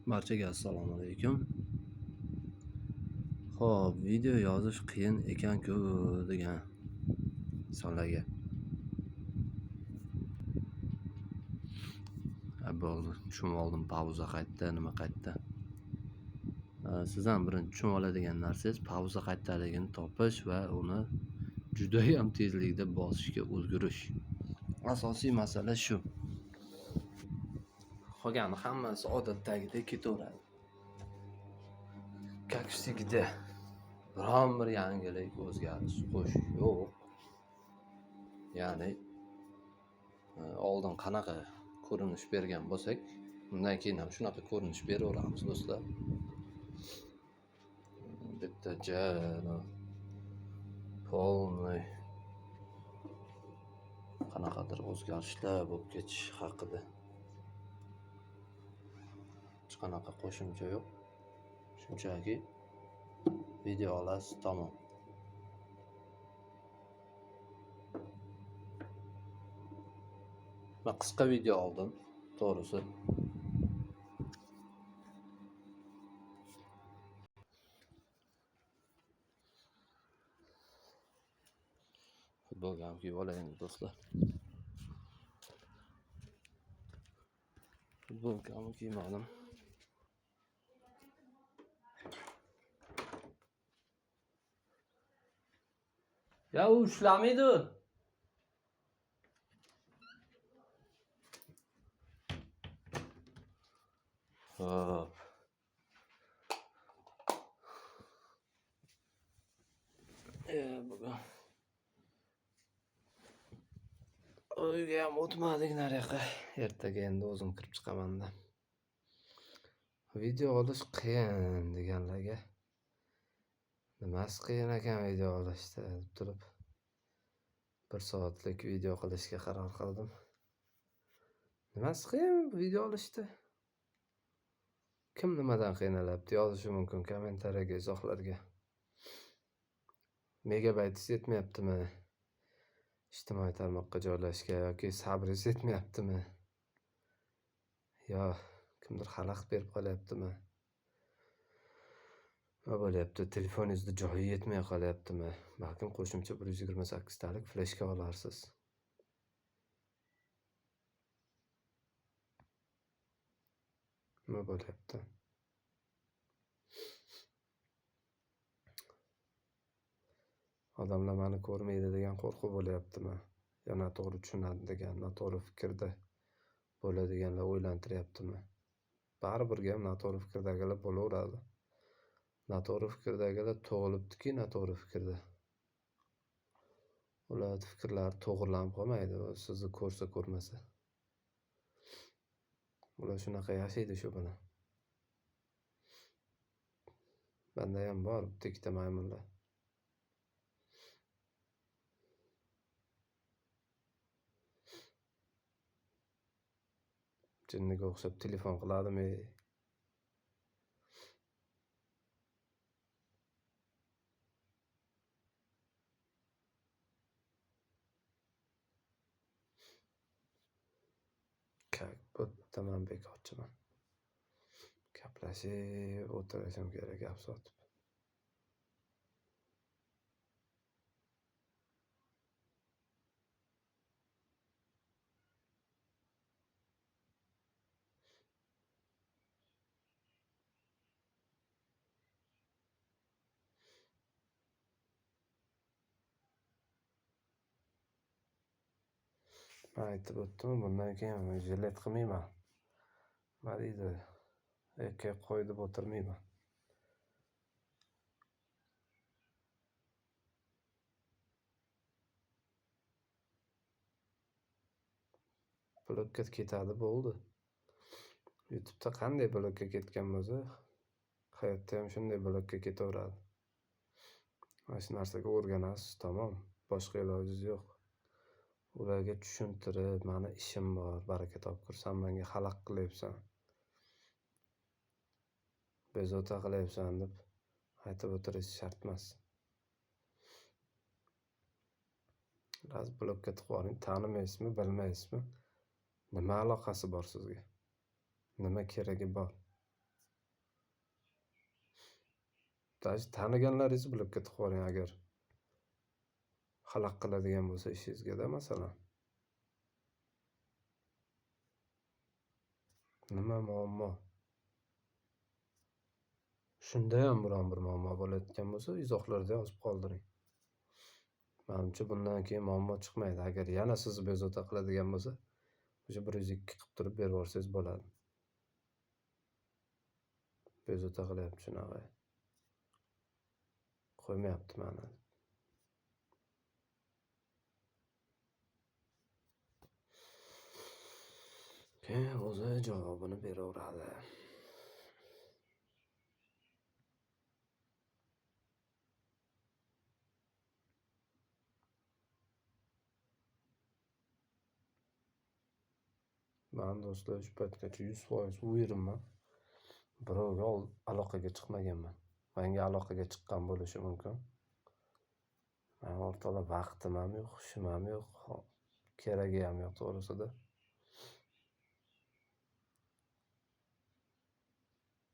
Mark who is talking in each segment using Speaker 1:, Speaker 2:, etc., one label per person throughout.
Speaker 1: Barchaga assalomu alaykum. Xo'p, video yozish qiyin ekan-ku degan insonlarga. Bo'ldi, tushunib oldim, pauza qayerda, nima qayerda. Siz ham birinchi tushunib oladigan narsangiz pauza qayerdaligini topish va uni judayam tezlikda bosishga ulgurish. Asosiy masala shu. Qolgani hammasi odatdagidek ketaveradi. Как всегда. Biron bir yangilik, o'zgarish, qo'shish yo'q. Ya'ni oldin qanaqa ko'rinish bergan bo'lsak, undan keyin ham shunaqa ko'rinish beraveramiz do'stlar. Bitta jana полный qanaqadir o'zgarishlar bo'lib ketishi haqida hech qanaqa qo'shimcha yo'q. Shunchaki video olasiz, tamom. Men qisqa video oldim, to'g'risi. Futbolga ham kiyib olay endi do'stlar. Futbolkamni kiymadim. Ya u ushlamaydi. Hop. Bugun uyga ham o'tmadik nariyoqqa. Ertaga endi o'zim kirib chiqaman-da. Video olish qiyin deganlarga nimasi qiyin ekan video olishda deb turib 1 soatlik video qilishga qaror qildim. Nimasi qiyin video olishda? Kim nimadan qiynalyapti yozishi mumkin kommentariyaga, izohlarga. Megabaytingiz yetmayaptimi? Ijtimoiy tarmoqqa joylashga yoki sabringiz yetmayaptimi? Yo kimdir xalaqit berib qolyaptimi? Nima bo'lyapti? Telefoningizda joyi yetmay qolyaptimi? Balkim qo'shimcha 128 talik fleshka olarsiz. Nima bo'lyapti? Odamlar meni ko'rmaydi degan qo'rquv bo'lyaptimi? Yo noto'g'ri tushunadi degan, noto'g'ri fikrda bo'ladiganlar o'ylantiryaptimi? Baribir ham noto'g'ri fikrdagilar bo'laveradi. Noto'g'ri fikrdagilar tug'ilibdiki noto'g'ri fikrda. Ular fikrlari to'g'rilanib qolmaydi, sizni ko'rsa ko'rmasa. Ular shunaqa yashaydi shu bilan. Menda ham bor bitta ikkita maymunlar. Jinniga o'xshab telefon qiladimi? Как будто men bekorchiman. Gaplashib o'tirishim kerak, gap sotib. Men aytib o'tdim, bundan keyin jilet qilmayman. Nima deydi? Erkak qo'y deb o'tirmayman. Blokka ketadi, bo'ldi. YouTube'da qanday blokka ketgan bo'lsa, hayotda ham shunday blokka ketaveradi. Mana shu narsaga o'rganasiz, tamom. Boshqa ilojingiz yo'q. Ularga tushuntirib, mani ishim bor, baraka topkur, san menga xalaq qilyapsan, bezovta qilyapsan deb aytib o'tirish shart emas. Raz blokka tiqib yuboring, tanimaysizmi, bilmaysizmi? Nima aloqasi bor sizga? Nima keragi bor? Даже taniganlaringizni blokka tiqib yuboring agar xalaq qiladigan bo'lsa ishingizga-da, masalan. Nima muammo? Shunda ham biron bir muammo bo'layotgan bo'lsa, izohlarda yozib qoldiring. Menimcha bundan keyin muammo chiqmaydi. Agar yana sizni bezovta qiladigan bo'lsa, o'sha 102 qilib turib berib yuborsangiz bo'ladi. Bezovta qilyapti shunaqa. Qo'ymayapti mani. Keyin o'zi javobini beraveradi. Man do'stlar shu paytgacha 100% uverman. Birovga aloqaga chiqmaganman. Menga aloqaga chiqqan bo'lishi mumkin. Men o'rtoqlar vaqtim ham yo'q, hushim ham yo'q, keragi ham yo'q to'g'risida.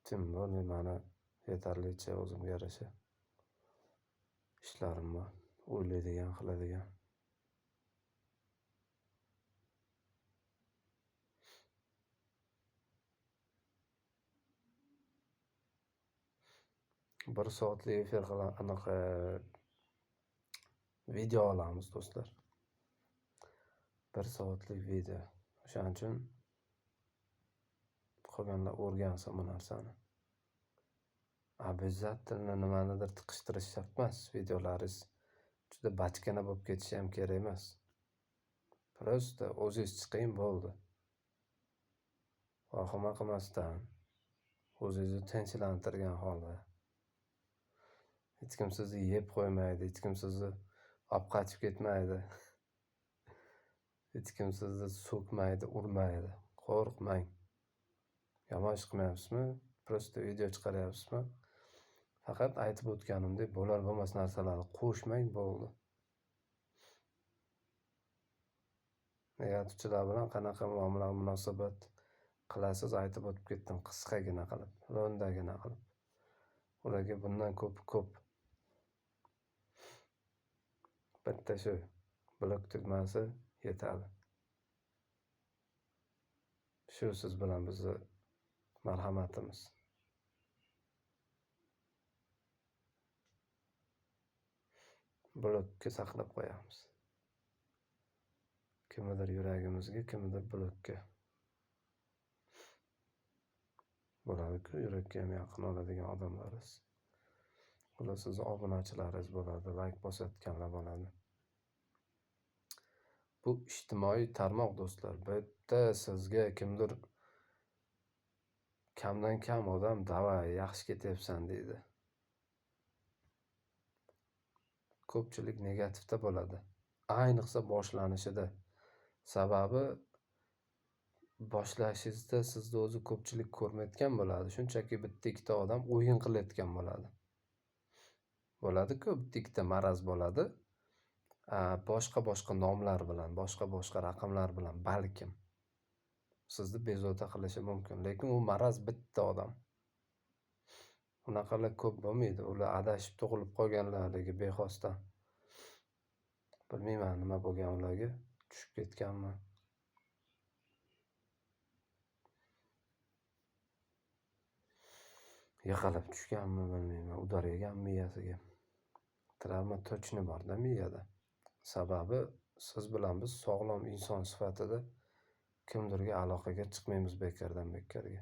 Speaker 1: Tim bo'lmay mani yetarlicha o'zimga yarasha ishlarim bor, o'ylaydigan, qiladigan. Bir soatlik efir anaqa video olamiz do'stlar. 1 soatlik video. O'shaning uchun qolganlar o'rgansin bu narsani. Обязательно nimanidir tiqishtirish shart emas. Videolaringiz juda bachkana bo'lib ketishi ham kerak emas. Просто o'zingiz chiqing bo'ldi. Vahima qilmasdan, o'zingizni tinchlantirgan holda. Hech kim sizni yeb qo'ymaydi, hech kim sizni olib qochib ketmaydi. Hech kim sizni so'kmaydi, urmaydi. Qo'rqmang. Yomon ish qilmayapsizmi? Просто video chiqaryapsizmi? Faqat aytib o'tganimdek bo'lar bo'lmas narsalarni qo'shmang bo'ldi. Negativchilar bilan qanaqa muomala munosabat qilasiz aytib o'tib ketdim qisqagina qilib, lo'ndagina qilib. Ularga bundan ko'p ko'p. Bitta shu blok tugmasi yetadi. Shu siz bilan bizni marhamatimiz. Blokka saqlab qo'yamiz. Kimnidir yuragimizga, kimnidir blokka. Bo'ladi-ku, yurakka ham yaqin oladigan odamlaringiz. Ular sizni obunachilaringiz bo'ladi, like bosayotganlar bo'ladi. Bu ijtimoiy tarmoq do'stlar. Bu yerda sizga kimdir kamdan kam odam davay, yaxshi ketyapsan deydi. Ko'pchilik negativda bo'ladi. Ayniqsa boshlanishida. Sababi boshlashingizda sizni o'zi ko'pchilik ko'rmayotgan bo'ladi. Shunchaki bitta ikkita odam o'yin qilayotgan bo'ladi. Bo'ladi-ku, bitta ikkita maraz bo'ladi. Boshqa-boshqa nomlar bilan, boshqa-boshqa raqamlar bilan balkim sizni bezovta qilishi mumkin. Lekin u maraz bitta odam. Unaqalar ko'p bo'lmaydi. Ular adashib tug'ilib qolganlarligi bexosdan. Bilmayman nima bo'lgan ularga, tushib ketganmi. Yiqilib tushganmi bilmayman, udar yegan miyasiga. Travma tochni bor-da miyada. Sababi siz bilan biz sog'lom inson sifatida kimdirga aloqaga chiqmaymiz bekordan bekorga.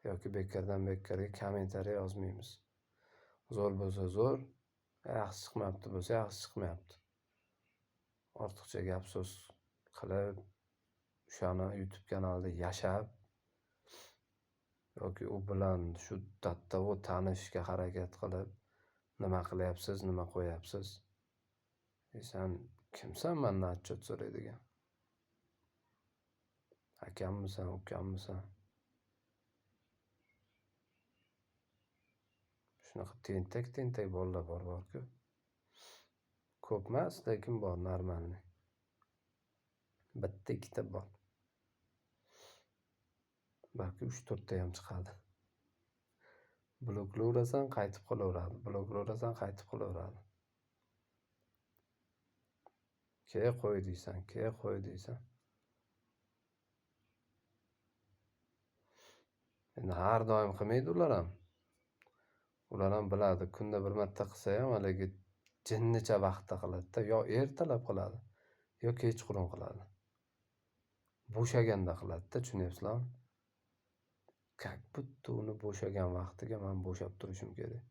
Speaker 1: Yoki bekordan bekorga kommentariya yozmaymiz. Zo'r bo'lsa zo'r, yaxshi chiqmayapti bo'lsa yaxshi chiqmayapti. Ortiqcha gap so'z qilib, o'shani YouTube kanalida yashab yoki u bilan shu dattavo tanishishga harakat qilib, nima qilyapsiz, nima qo'yapsiz? Sen kimsan mendan отчет so'raydigan? Akammisan, ukammisan? Shunaqa tentak-tentak bolalar bor-ku. Ko'p emas, lekin bor, normalniy. Bitta ikkita bor. Balki 3-4 ta ham chiqadi. Bloklaverasan, qaytib qilaveradi. Bloklaverasan, qaytib qilaveradi. Ke qo'y deysan, ke qo'y deysan. Endi har doim qilmaydi ular ham. Ular ham biladi, kunda bir marta qilsa ham haligi jinnicha vaqtda qiladi-da, yo ertalab qiladi, yo kechqurun qiladi. Bo'shaganda qiladi-da, tushunyapsizlarmi? Как будто uni bo'shagan vaqtiga men bo'shab turishim kerak.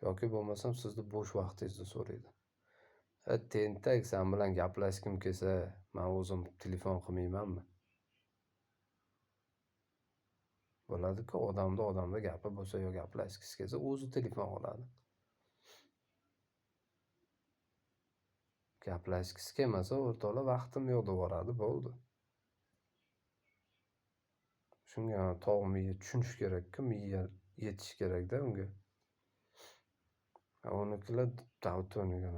Speaker 1: Yoki bo'lmasam sizni bo'sh vaqtingizni so'raydi. Tentak, sen bilan gaplashgim kelsa, men o'zim telefon qilmaymanmi? Bo'ladi-ku, odamda gapi bo'lsa yo gaplashgisi kelsa, o'zi telefon qiladi. Gaplashgisi kelmasa, o'rtoqlar, vaqtim yo'q deb yuboradi, bo'ldi. Shunga tog' miya tushunish kerak-ku, miya yetish kerak-da unga. Unikilar davtoniga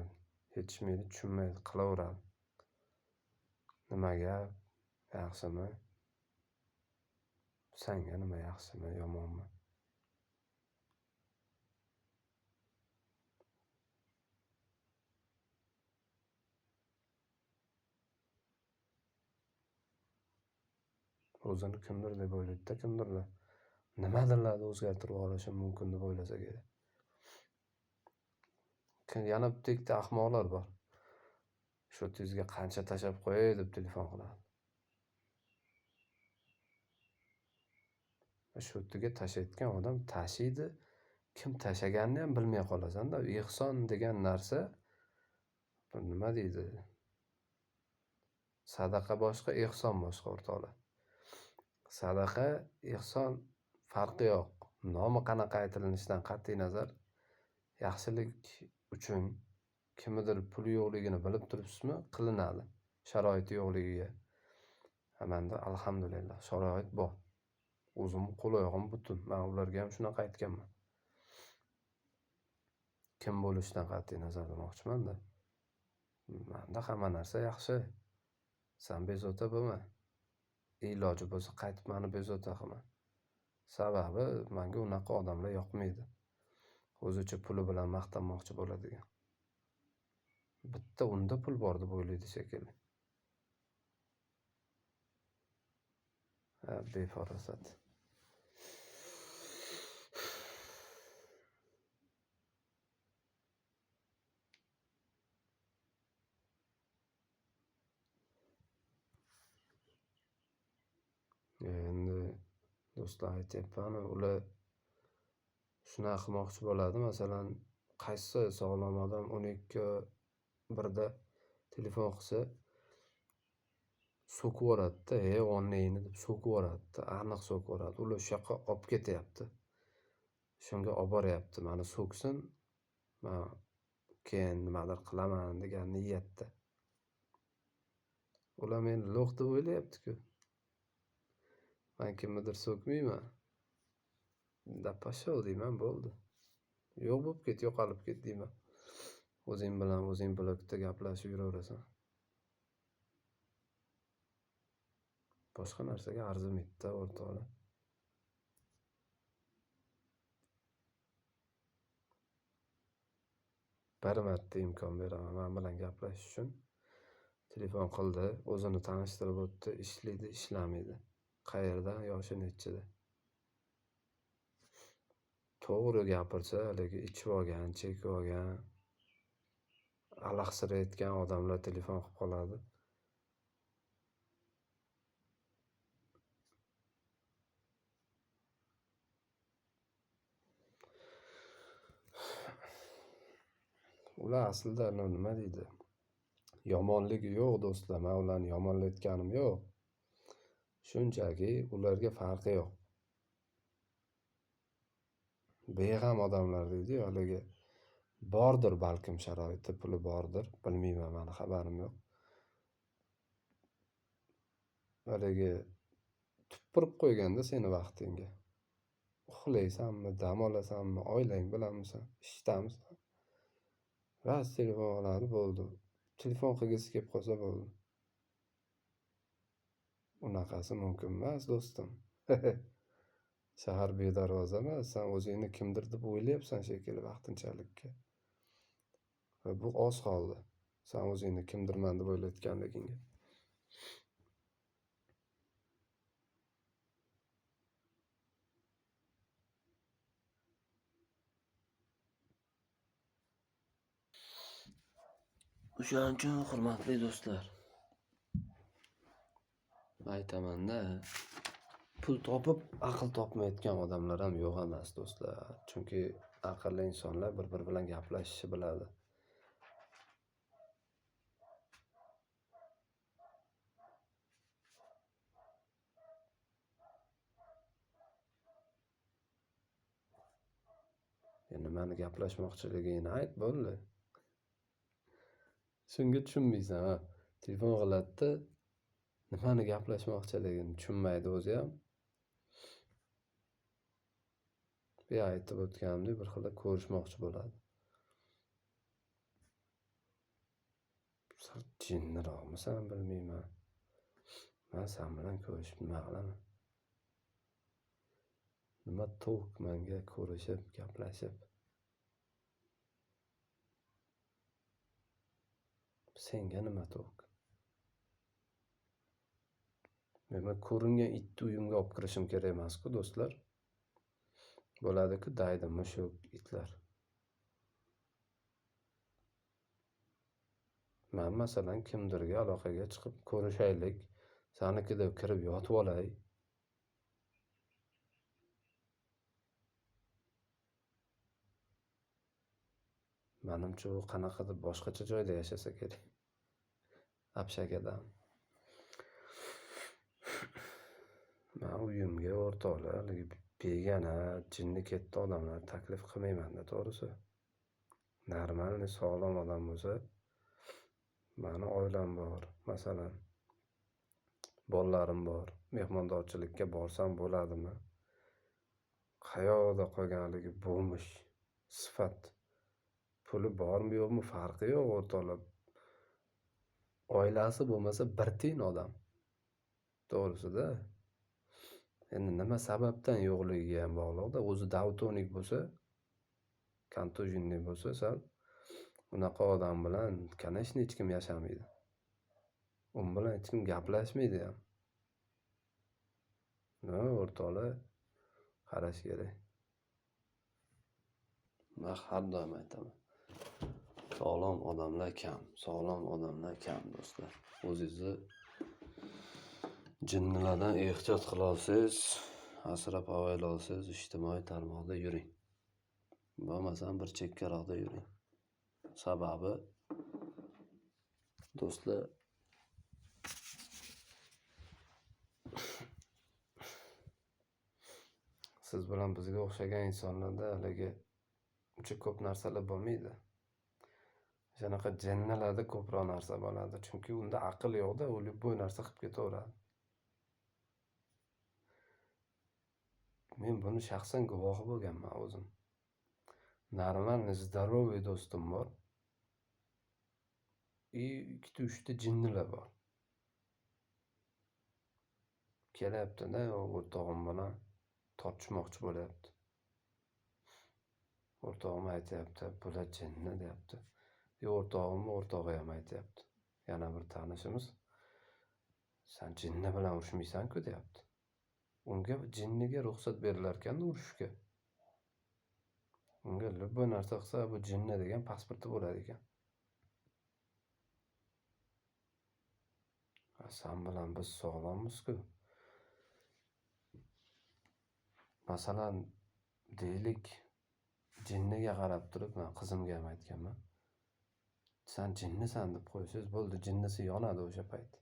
Speaker 1: yetishmaydi, tushunmaydi, qilaveradi. Nima gap? Yaxshimi? Sanga nima, yaxshimi, yomonmi? O'zini kimdir deb o'ylaydi-da, kimdirlar nimadirlarni o'zgartirib olishim mumkin deb o'ylasa kerak. Yana bitta ikkita ahmoqlar bor. Shu tizga qancha tashab qo'yay deb telefon qiladi. Shu tiga tashayotgan odam tashiydi, kim tashaganini ham bilmay qolasan-da. Ehson degan narsa nima deydi? Sadaqa boshqa, ehson boshqa o'rtoqlar. Sadaqa, ehson farqi yo'q. Nomi qanaqa aytilishidan qat'iy nazar, yaxshilik uchun kimnidir puli yo'qligini bilib turibsizmi, qilinadi. Sharoiti yo'qligiga. Menda alhamdulillah sharoit bor. O'zim qo'l oyog'im butun. Men ularga ham shunaqa aytganman. Kim bo'lishidan qat'iy nazar demoqchiman-da. Menda hamma narsa yaxshi. Sen bezovta bo'lma. Iloji bo'lsa qaytib meni bezovta qilma. Sababi menga unaqa odamlar yoqmaydi. O'zicha puli bilan maqtanmoqchi bo'ladigan. Bitta unda pul bor deb o'ylaydi shekilli. Befarosat. Endi do'stlar aytyapman, ular shunaqa qilmoqchi bo'ladi. Masalan, qaysi sog'lom odam 12:01da telefon qilsa so'kib yuboradi-da, "Ey, onnangni" deb so'kib yuboradi-da, aniq so'kib yuboradi. Ular o'sha yoqqa olib ketyapti. Shunga olib boryapti. Meni so'ksin, men keyin nimadir qilaman degan niyatda. Ular meni lo'q deb o'ylayapti-ku. Men kimnidir so'kmayman. Da pashov deyman, bo'ldi. Yo'q bo'lib ket, yo'qolib ket deyman. O'zing bilan o'zing blokda gaplashib yuraverasan. Boshqa narsaga arzimaydi-da o'rtoqlar. Bir marta imkon beraman men bilan gaplashish uchun. Telefon qildi, o'zini tanishtirib o'tdi, ishlaydi, ishlamaydi. Qayerdan, yoshi nechida. To'g'ri gapirsa, haligi ichib olgan, chekib olgan, alahsirayotgan odamlar telefon qilib qoladi. Ular aslida nima deydi? Yomonligi yo'q do'stlar, men ularni yomonlayotganim yo'q. Shunchaki ularga farqi yo'q. Beg'am odamlar deydi-yu, haligi bordir balkim sharoiti, puli bordir, bilmayman, meni xabarim yo'q. Haligi tupurib qo'yganda seni vaqtingga. Uxlaysanmi, dam olasanmi, oilang bilanmisan, ishdamisan? Rost telefon oladi, bo'ldi. Telefon qilgisi kelib qolsa bo'ldi. Unaqasi mumkin emas, do'stim. Shahar bedarvoza emas, san o'zingni kimdir deb o'ylayapsan shekilli vaqtinchalikka. Va bu oz qoldi. San o'zingni kimdirman deb o'ylayotganligingga. O'shaning uchun hurmatli do'stlar, aytaman-da, pul topib aql topmayotgan odamlar ham yo'q emas do'stlar. Chunki aqlli insonlar bir-biri bilan gaplashishni biladi. Nimani gaplashmoqchiligingni ayt, bo'ldi. Shunga tushunmaysan, ha. Telefon qiladida, nimani gaplashmoqchiligini tushunmaydi o'zi ham. Bu aytib o'tganimdek bir xil ko'rishmoqchi bo'ladi. Sal jinniroqmisan bilmayman. Men sen bilan ko'rishib nima qilaman? Nima to'q menga ko'rishib, gaplashib. Senga nima to'q? Men ko'ringan itni uyimga olib kirishim kerak emas-ku, do'stlar. Bo'ladi-ku, daydi mushuk, itlar. Men masalan kimdirga aloqaga chiqib ko'rishaylik, sanikida kirib yotib olay. Menimcha u qanaqadir boshqacha joyda yashasa kerak. Abshagadan. Men uyimga o'rtoqlar, haligi begona, jinni ketdi odamlar taklif qilmayman-da, to'g'risi. Normalniy sog'lom odam bo'lsa, mani oilam bor, masalan, bolalarim bor, mehmondorchilikka borsam bo'ladimi? Qayoqda qolgan haligi bo'lmish sifat. Puli bormi yo'qmi farqi yo'q o'rtoqlar. Oilasi bo'lmasa bir tiyin odam. To'g'risida. Endi nima sababdan yo'qligiga ham bog'liqda. O'zi daltonik bo'lsa, kontujinniy bo'lsa, sal unaqa odam bilan конечно hech kim yashamaydi. U bilan hech kim gaplashmaydi ham. No, o'rtoqlar, qarash kerak. Men har doim aytaman. Sog'lom odamlar kam, sog'lom odamlar kam do'stlar. O'zingizni jinnilardan ehtiyot qila olsangiz, asrab avayla olsangiz, ijtimoiy tarmoqda yuring. Bo'lmasam bir chekkaroqda yuring. Sababi do'stlar, siz bilan bizga o'xshagan insonlarda haligi uncha ko'p narsalar bo'lmaydi. Shunaqa jinnilarda ko'proq narsa bo'ladi, chunki unda aql yo'qda, u любой narsa qilib ketaveradi. Men buni shaxsan guvohi bo'lganman o'zim. Normalniy, здоровый do'stim bor. И ikkita uchta jinnilar bor. Kelyapti-da, o'rtog'im bilan tortishmoqchi bo'lyapti. O'rtog'im aytyapti, bular jinni deyapti. O'rtog'imni o'rtog'i ham aytyapti. Yana bir tanishimiz, sen jinni bilan urushmaysan-ku deyapti. Unga jinniga ruxsat berilar ekan-da urushga. Unga любой narsa qilsa, bu jinni degan pasporti bo'ladi ekan. Sen bilan biz sog'lommiz-ku. Masalan, deylik, jinniga qarab turib, men qizimga ham aytganman. Sen jinnisan deb qo'ysangiz bo'ldi, jinnisi yonadi o'sha payt.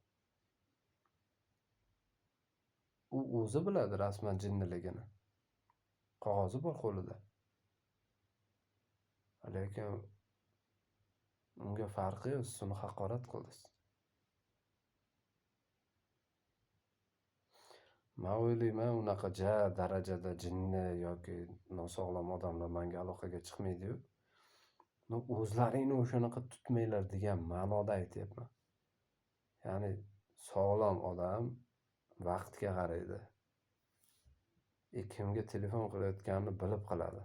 Speaker 1: U o'zi biladi rasman jinniligini. Qog'ozi bor qo'lida. Lekin unga farqi yo'q, siz uni haqorat qildingiz. Men o'ylayman, unaqa ja darajada jinni yoki nosog'lom odamlar menga aloqaga chiqmaydi-yu. No, o'zlaringni o'shanaqa tutmanglar degan ma'noda aytyapman. Ya'ni sog'lom odam vaqtga qaraydi. Kimga telefon qilayotganini bilib qiladi.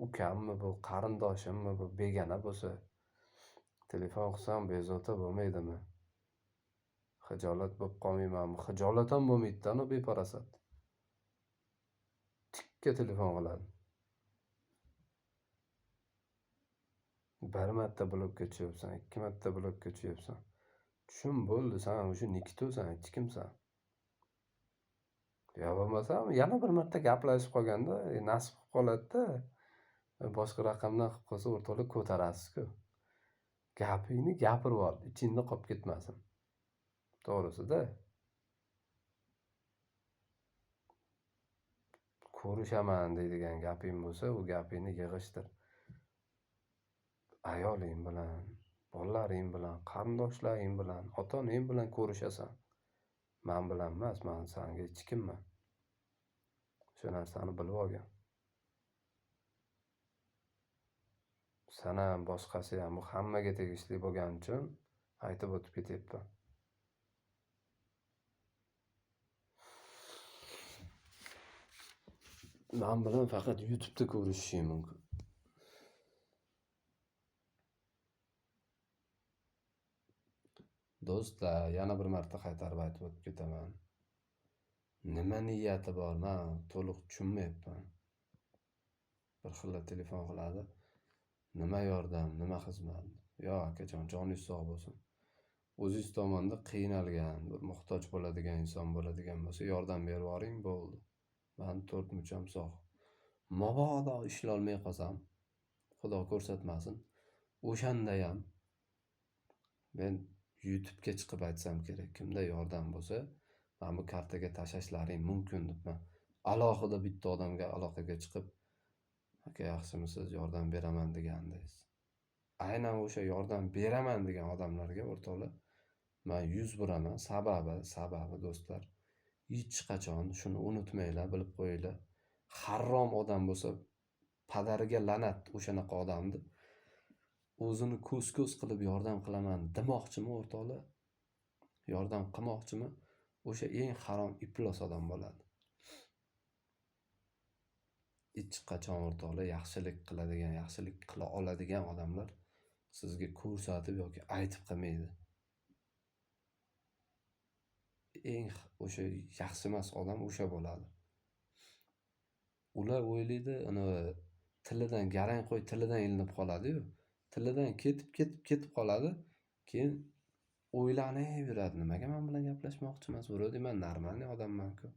Speaker 1: Ukammi bu, qarindoshimmi bu, begona bo'lsa telefon qilsam bezovta bo'lmaydimi? Xijolat bo'lib qolmaymanmi? Xijolat ham bo'lmaydi-da, befarasat. Tikka telefon qiladi. Bir marta blokka tushyapsan, ikki marta blokka tushyapsan. Tushun bo'ldi, san o'sha Nikitosan, hech kimsan. Yo bo'lmasam yana bir marta gaplashib qolganda nasib qilib qoladi-da. Boshqa raqamdan qilib qolsa o'rtoqlar ko'tarasiz-ku. Gapingni gapirib ol, ichingda qolib ketmasin. To'g'risida. Ko'rishaman deydigan gaping bo'lsa, u gapingni yig'ishtir. Ayoling bilan, bolalaring bilan, qarindoshlaring bilan, ota-onang bilan ko'rishasan. Men bilan emas, men senga hech kimman. Shu narsani bilib olgin. San ham, boshqasi ham, bu hammaga tegishli bo'lgani uchun aytib o'tib ketyapman. Men bilan faqat YouTube'da ko'rishishing mumkin. Do'stlar, yana bir marta qaytarib aytib o'tib ketaman. Nima niyati bor, men to'liq tushunmayapman. Bir xil telefon qiladi. Nima yordam, nima xizmat? Yo akajon, joningiz sog' bo'lsin. O'zingiz tomonda qiynalgan, bir muhtoj bo'ladigan inson bo'ladigan bo'lsa, yordam berib yuboring, bo'ldi. Men 4 mucham sog'. Mabodo ishlolmay qolsam, Xudo ko'rsatmasin, o'shanda ham men YouTube'ga chiqib aytsam kerak, kimda yordam bo'lsa, mana bu kartaga tashlashlaring mumkin debman. Alohida bitta odamga aloqaga chiqib, aka yaxshimisiz, yordam beraman degandingiz. Aynan o'sha yordam beraman degan odamlarga o'rtoqlar, men yuz buraman. Sababi do'stlar, hech qachon shuni unutmanglar, bilib qo'yinglar. Harom odam bo'lsa, padariga la'nat o'shanaqa odamni. O'zini ko'z-ko'z qilib yordam qilaman demoqchimi o'rtoqlar? Yordam qilmoqchimi? O'sha eng harom iflos odam bo'ladi. Hech qachon o'rtoqlar yaxshilik qiladigan, yaxshilik qila oladigan odamlar sizga ko'rsatib yoki aytib qilmaydi. Eng o'sha yaxshi emas odam o'sha bo'ladi. Ular o'ylaydi, ana tilidan garang qo'y, tilidan ilinib qoladi-yu. Tilidan ketib, ketib, ketib qoladi. Keyin o'ylanib yuradi. Nimaga men bilan gaplashmoqchi emas? Вроде men normalniy odamman-ku.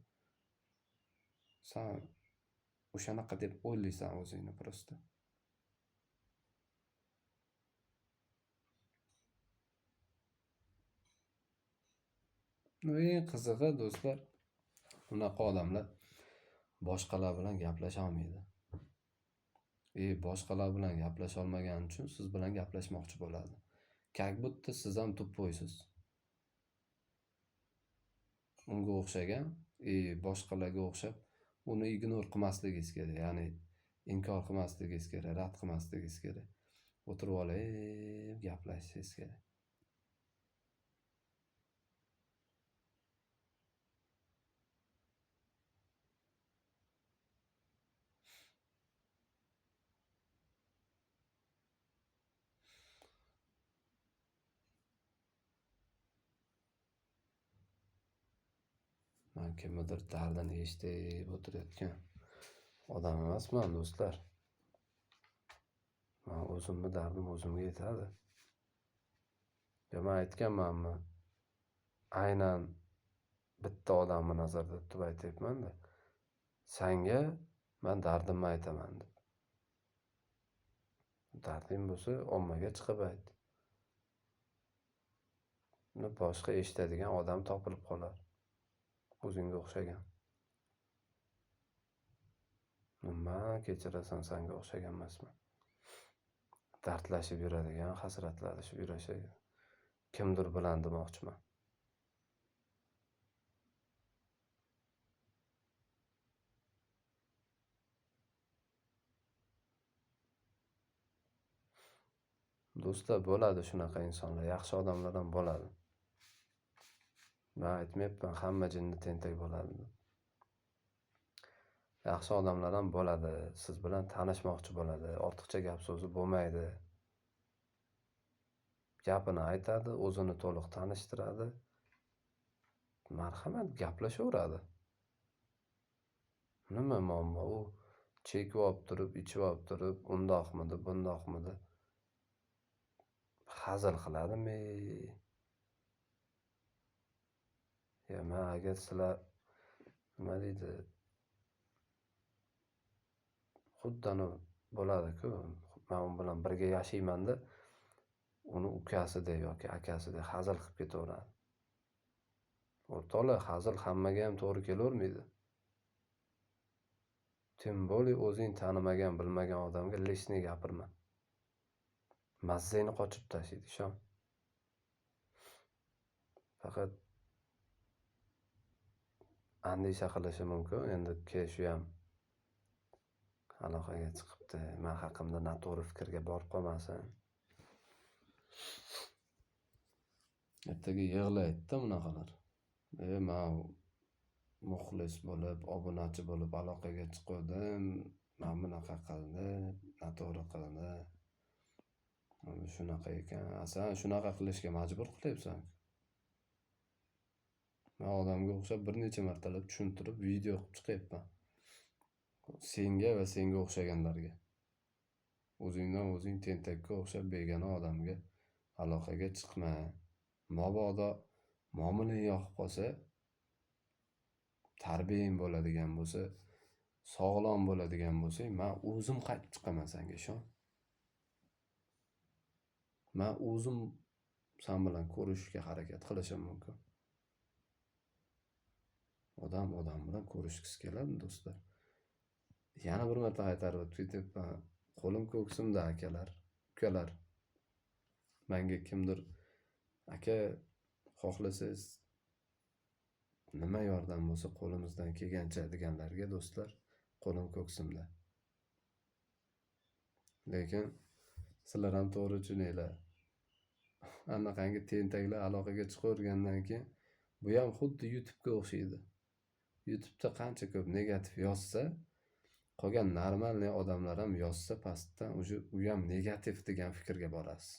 Speaker 1: San o'shanaqa deb o'ylaysan o'zingni prosta. Eng qizig'i do'stlar, bunaqa odamlar boshqalar bilan gaplasha olmaydi. Boshqalar bilan gaplasha olmagani uchun siz bilan gaplashmoqchi bo'ladi. Как будто siz ham tuppoysiz. Unga o'xshagan, boshqalarga o'xshab uni ignor qilmasligingiz kerak, ya'ni inkor qilmasligingiz kerak, rad qilmasligingiz kerak. O'tirib olib gaplashishingiz kerak. Men kimnidir dardini eshitib o'tirayotgan odam emasman do'stlar. Men o'zimni dardim o'zimga yetadi. Yo men aytganmanmi? Aynan bitta odamni nazarda tutib aytyapman-da. Sanga men dardimni aytaman deb. Darding bo'lsa ommaga chiqib ayt. Uni boshqa eshitadigan odam topilib qolar. O'zingga o'xshagan. Nima kechirasan, senga o'xshagan emasman. Dardlashib yuradigan, hasratlashib yuradigan kimdir bilan demoqchiman. Do'stlar, bo'ladi shunaqa insonlar, yaxshi odamlar ham bo'ladi. Men aytmayapman, hamma jinni tentak bo'ladi deb. Yaxshi odamlar ham bo'ladi, siz bilan tanishmoqchi bo'ladi, ortiqcha gap so'zi bo'lmaydi. Gapini aytadi, o'zini to'liq tanishtiradi. Marhamat, gaplashaveradi. Nima muammo? U chekib olib turib, ichib olib turib, undoqmidi, bundoqmidi? Hazil qiladimi? Ya men agar sizlar nima deydi? Xuddi bo'ladi-ku, men u bilan birga yashayman-da, uni ukasidek yoki akasidek hazil qilib ketaveradi. O'rtoqlar, hazil hammaga ham to'g'ri kelavermaydi. Тем более o'zing tanimagan, bilmagan odamga lishni gapirma. Mazzangni qochirib tashlaydi, ishon. Faqat andisha qilishi mumkin. Endi shu ham aloqaga chiqibdi, men haqimda noto'g'ri fikrga borib qolmasin. Ertaga yig'laydi-da bunaqalar. Men muxlis bo'lib, obunachi bo'lib aloqaga chiqdim, men bunaqa qildi, noto'g'ri qildi. Shunaqa ekan. Sen shunaqa qilishga majbur qilyapsan. Men odamga o'xshab bir necha martalab tushuntirib video qilib chiqyapman. Senga va senga o'xshaganlarga. O'zingdan o'zing tentakka o'xshab begona odamga aloqaga chiqma. Mabodo muomalang yoqib qolsa, tarbiyang bo'ladigan bo'lsa, sog'lom bo'ladigan bo'lsang, men o'zim qaytib chiqaman senga, ishon. Men o'zim sen bilan ko'rishishga harakat qilishim mumkin. Odam odam bilan ko'rishgisi keladi, do'stlar. Yana bir marta qaytarib o'tib ketyapman. Qo'lim ko'ksimda akalar, ukalar. Menga kimdir aka xohlasangiz nima yordam bo'lsa qo'limizdan kelgancha deganlarga do'stlar, qo'lim ko'ksimda. Lekin sizlar ham to'g'ri tushuninglar. Anaqangi tentaklar aloqaga chiqavergandan keyin bu ham xuddi YouTube'ga o'xshaydi. YouTube'da qancha ko'p negativ yozsa, qolgan normalniy odamlar ham yozsa pastdan уже u ham negativ degan fikrga borasiz.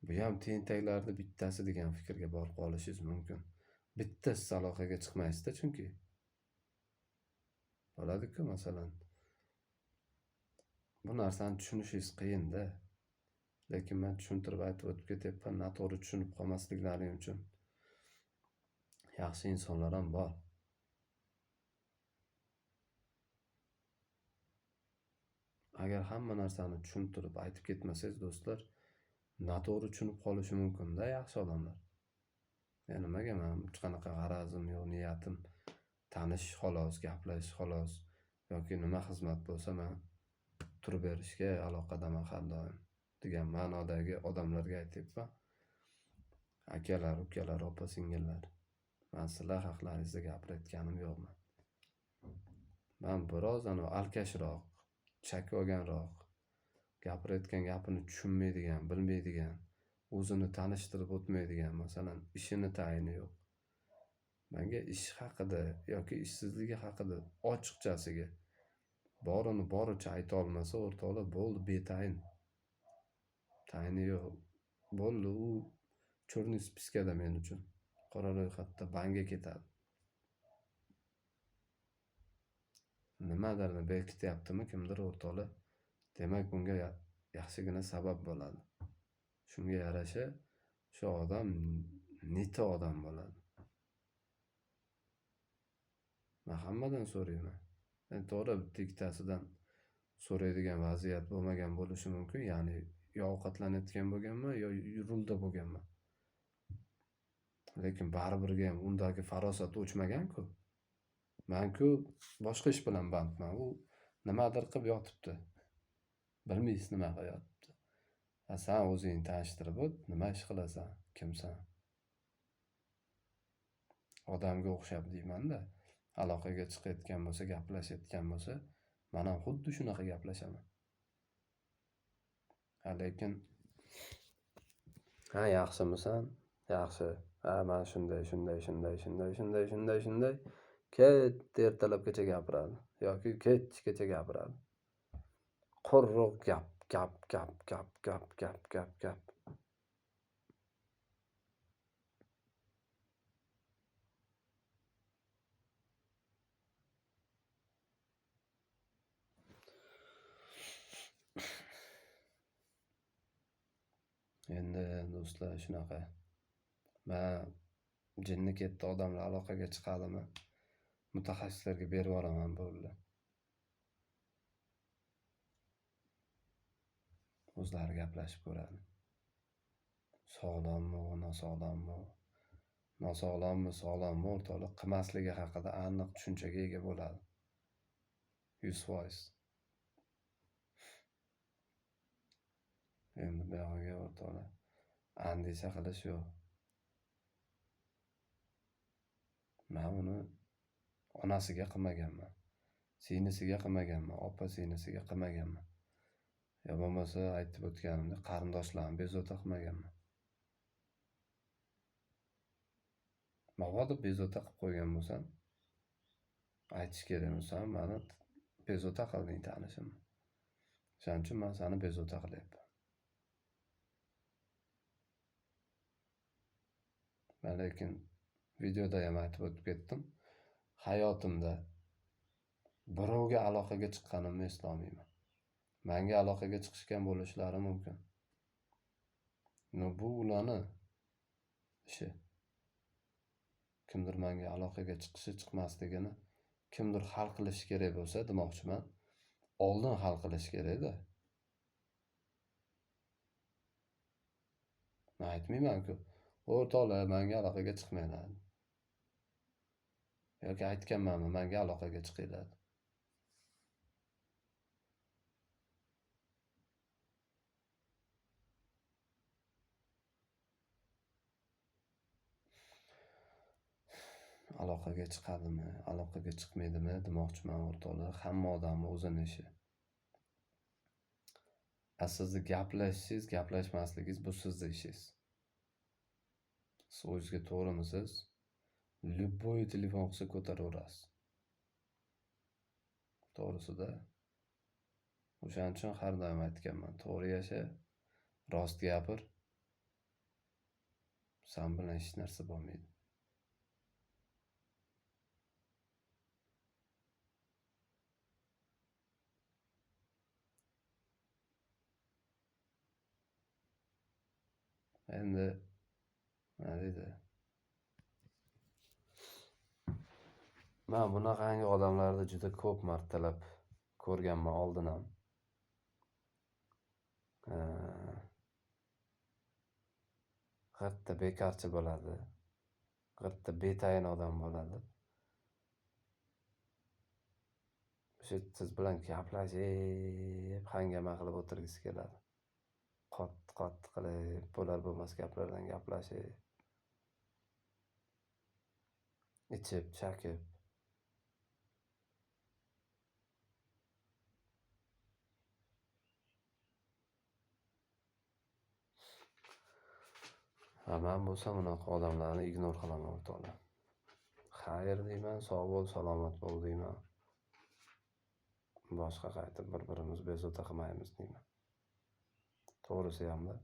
Speaker 1: Bu ham tentaklarning bittasi degan fikrga borib qolishingiz mumkin. Bitta siz aloqaga chiqmaysizda chunki. Bo'ladi-ku, masalan. Bu narsani tushunishingiz qiyin-da. Lekin men tushuntirib aytib o'tib ketyapman, noto'g'ri tushunib qolmasliklaring uchun. Yaxshi insonlar ham bor. Agar hamma narsani tushuntirib aytib ketmasangiz do'stlar, noto'g'ri tushunib qolishi mumkin-da yaxshi odamlar. Ya nimaga men hech qanaqa g'arazim yo'q, niyatim tanishish xolos, gaplashish xolos yoki nima xizmat bo'lsa men turib berishga aloqadaman har doim degan ma'nodagi odamlarga aytyapman. Akalar, ukalar, opa singillar, men sizlar haqlaringizda gapirayotganim yo'qman. Men biroz alkashroq, chakib olganroq, gapirayotgan gapini tushunmaydigan, bilmaydigan, o'zini tanishtirib o'tmaydigan, masalan, ishini tayini yo'q. Menga ish haqida yoki ishsizligi haqida ochiqchasiga borini boricha ayta olmasa, o'rtoqlar, bo'ldi, betayin. Tayini yo'q. Bo'ldi, u черный spiskada men uchun. Qora ro'yxatda banga ketadi. Nimadirni berkityaptimi kimdir o'rtoqlar? Demak, bunga yaxshigina sabab bo'ladi. Shunga yarasha shu odam neta odam bo'ladi. Men hammadan so'rayman. Men to'g'ri bitta ikkitasidan so'raydigan vaziyat bo'lmagan bo'lishi mumkin, ya'ni yo ovqatlanayotgan bo'lganman, yo rulda bo'lganman. Lekin baribirga ham undagi farosat o'chmagan-ku. Men-ku boshqa ish bilan bandman. U nimadir qilib yotibdi. Bilmaysiz nima qilib yotibdi. Ha, sen o'zingni tanishtirib o't, nima ish qilasan, kimsan? Odamga o'xshab deyman-da. Aloqaga chiqayotgan bo'lsa, gaplashayotgan bo'lsa, men ham xuddi shunaqa gaplashaman. Ha, lekin ha, yaxshimisan? Yaxshi. Ha, men shunday, shunday, shunday, shunday, shunday, shunday, shunday. Katta ertalabgacha gapiradi yoki kechgacha gapiradi. Quruq gap, gap, gap, gap, gap, gap, gap, gap. Endi do'stlar shunaqa. Men jinni ketdi odamlar aloqaga chiqadimi? Mutaxassislarga berib yuboraman bo'ldi. O'zlari gaplashib ko'radi. Sog'lommi, nosog'lommi? Nosog'lommi, sog'lommi o'rtoqlik qilmasligi haqida aniq tushunchaga ega bo'ladi. 100%. Endi buyog'iga o'rtoqlar andisha qilish yo'q. Men uni onasiga qilmaganman, singlisiga qilmaganman, opa singlisiga qilmaganman. Yo bo'lmasa aytib o'tganimdek qarindoshlarimni bezovta qilmaganman. Mabodo bezovta qilib qo'ygan bo'lsam, aytish kerak bo'lsam, meni bezovta qilding tanishimni. Shuning uchun men seni bezovta qilyapman. Men lekin videoda ham aytib o'tib ketdim. Hayotimda birovga aloqaga chiqqanimni eslolmayman. Menga aloqaga chiqishgan bo'lishlari mumkin. No bu ularni ishi. Kimdir menga aloqaga chiqishi, chiqmasligini kimdir hal qilishi kerak bo'lsa, demoqchiman, oldin hal qilish kerak-da. Men aytmayman-ku, o'rtoqlar menga aloqaga chiqmanglar. Yoki aytganmanmi, menga aloqaga chiqinglar. Aloqaga chiqadimi, aloqaga chiqmaydimi demoqchiman o'rtoqlar, hamma odamning o'zini ishi. Sizni gaplashingiz, gaplashmasligingiz bu sizni ishingiz. Siz o'zingizga to'g'rimisiz? Любой telefon qilsa ko'taraverasiz. To'g'risida. O'shaning uchun har doim aytganman, to'g'ri yasha, rost gapir. San bilan hech narsa bo'lmaydi. Endi nima deydi? Men bunaqangi odamlarni juda ko'p martalab ko'rganman oldin ham. G'irtta bekarchi bo'ladi, g'irtta betayin odam bo'ladi. O'sha siz bilan gaplashib, hangama qilib o'tirgisi keladi. Qat-qat qilib, bo'lar bo'lmas gaplardan gaplashib, ichib, chakib. Men bo'lsam unaqa odamlarni ignor qilaman o'rtoqlar. Xayr deyman, sog' bo'l, salomat bo'l deyman. Boshqa qaytib bir-birimizni bezovta qilmaymiz deyman. To'g'risi hamda.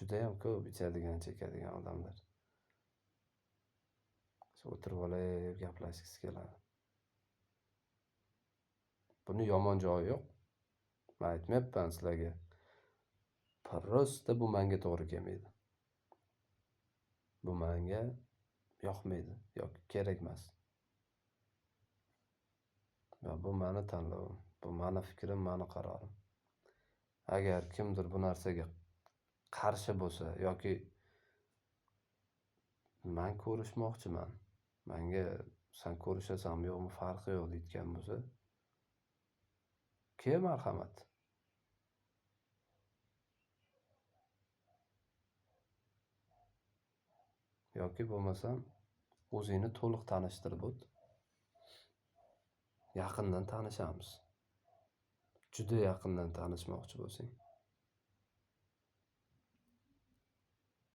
Speaker 1: Juda ham ko'p ichadigan, chekadigan odamlar. O'tirib olib gaplashgisi keladi. Buni yomon joyi yo'q. Men aytmayapman sizlarga. Prosta bu menga to'g'ri kelmaydi. Bu menga yoqmaydi yoki kerak emas. Va bu meni tanlovim, bu meni fikrim, meni qarorim. Agar kimdir bu narsaga qarshi bo'lsa yoki men ko'rishmoqchiman, menga sen ko'rishasanmi yo'qmi farqi yo'q deyotgan bo'lsa, kel marhamat. Yoki bo'lmasam o'zingni to'liq tanishtirib o't. Yaqindan tanishamiz. Juda yaqindan tanishmoqchi bo'lsang.